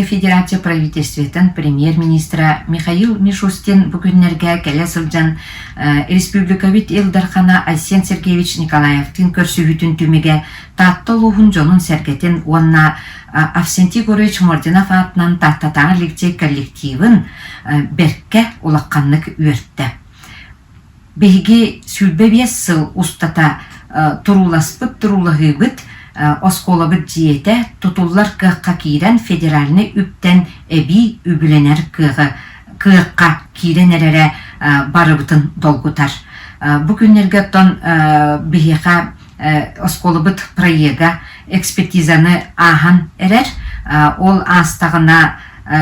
Российскай Федерация правительствотын премьер-министра Михаил Мишустин бу күннэргэ кэлэ сылдьан республикабыт Ил Дархана Айсен Сергеевич Николаевтыын көрсүһүүтүн түмүгэ Таатта улууһун дьонун-сэргэтин уонна Авсентий Егорович Мординов аатынан Тааттатааҕы лицей коллективын бэркэ улаханнык үөртэ. Биһиги 25 сыл устата турууласпыт туруулаһыыбыт оскуолабыт дьиэтэ тутуллар кыахха киирэн федеральнай үптэн эбии үбүлэнэр кыаҕы кыахха киирэн эрэрэ барыбытын долгутар. Бу күннэргэ оттон биһиэхэ оскуолабыт проега экспертизаны ааһан эрэр. Ол аастаҕына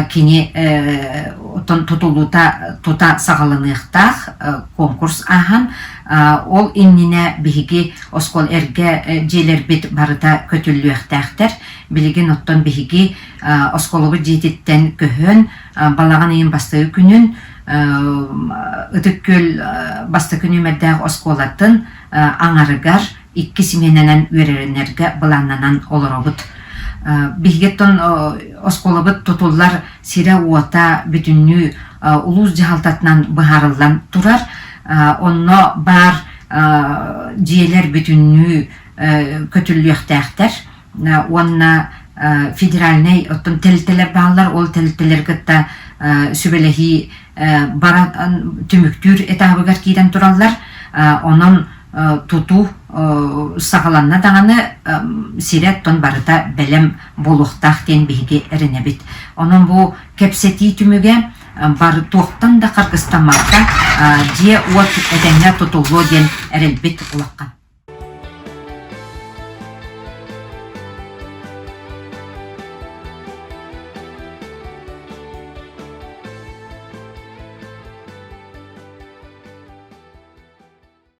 кини оттон тутулуута тута саҕаланыахтаах конкурс ааһан ол иннинэ биһиги оскуола эргэ дьиэлэрбит барыта көтүллүөхтээхтэр. Билигин оттон биһиги оскуолабыт дьиэтиттэн көһөн балаҕан ыйын бастакы күнүн Ытык Күөл бастакы нүөмэрдээх оскуолатын аҥарыгар икки симиэнэнэн үөрэнэргэ былааннанан олоробут. Биһиги оттон оскуолабыт тутуллар сирэ-уота бүтүннүү улуус дьаһалтатынан быһаарыллан турар. Онно баар дьиэлэр бүтүннүү көтүллүөхтээхтэр уонна федеральнай оттон тэрилтэлэр бааллар. Ол тэрилтэлэри кытта сүбэлэһии бара түмүктүүр этабыгар киирэн тураллар. Онон тутуу саҕаланна даҕаны сирэ оттон барыта бэлэм буолуохтаах диэн биһиги эрэнэбит. Онон бу кэпсэтии түмүгэ бары туохтан да харгыстаммакка дьиэ-уот этэҥҥэ тутуллуо диэн эрэлбит улахан.